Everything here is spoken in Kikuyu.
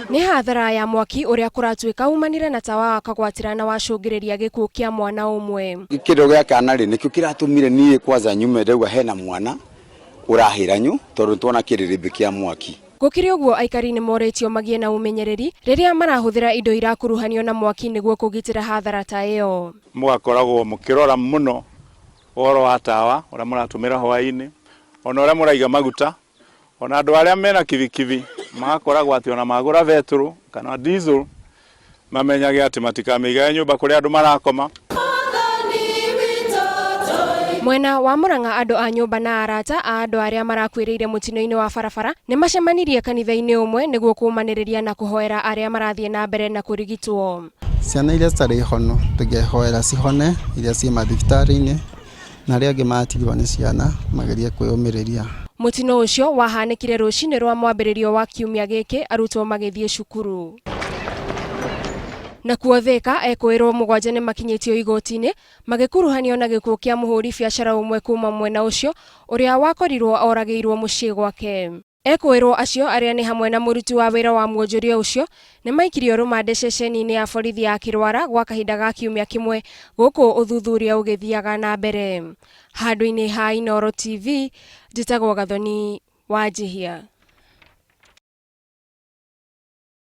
Nĩ hathara ya mwaki ũrĩa kũratuĩka umanire na tawa wa kagwatĩra na wacũngĩrĩria gĩkuũ kĩa mwana ũmwe. Kĩndũ gĩa kana rĩ nĩkĩo kĩratũmire niĩ kwanza nyume ndauga hena mwana ũrahĩra nyu tondũ nĩtwona kĩrĩrĩmbĩ kĩa mwaki. Gũkĩrĩ ũguo aikari nĩ morĩtio magĩe na ũmenyereri rĩrĩa marahũthĩra indo irakuruhanio na mwaki nĩguo kũgitĩra hathara ta ĩyo. Mũgakoragwo mũkĩrora mũno ũhoro wa tawa ũrĩa mũratũmĩra hwaĩ-inĩ, ona ũrĩa mũraiga maguta, ona andũ arĩa mena kibikibi magakoragwo atĩ ona magũra betũrũ kana diesel mamenyage atĩ matikamĩigage nyũmba kũrĩa andũ marakoma. Mwena wa Murang'a andũ a nyũmba na arata a andũ arĩa marakuĩrĩire mũtino-inĩ wa barabara nĩ macemanirie kanitha-inĩ ũmwe nĩguo kũmanĩrĩria na kũhoera arĩa marathiĩ na mbere na kũrigitwo. Ciana iria citarĩ honu tũngehoera cihone, iria ciĩ mathibitarĩ-inĩ, na arĩa angĩ matigirwo nĩ ciana magerie kwĩyũmĩrĩria. Mũtino ũcio wahanĩkire rũcinĩ rwa mwambĩrĩrio wa kiumia gĩkĩ arutwo magĩthiĩ cukuru. Nakuo Thika, ekũĩrwo mũgwanja nĩ makinyĩtio igoti-inĩ magĩkuruhanio na gĩkuũ kĩa mũhũri biacara ũmwe kuma mwena ũcio ũrĩa wakorirwo oragĩirwo mũciĩ gwake. Ekũĩrwo acio arĩa nĩ hamwe na mũruti wa wĩra wa mwonjoria ũcio nĩ maikirio rũmande ceceni-inĩ ya borithi ya Kĩrwara gwa kahinda ga kiumia kĩmwe gũkũ ũthuthuria ũgĩthiaga na mbere. Handũ-inĩ ha Inooro TV, njĩtagwo Gathoni Wanjihia.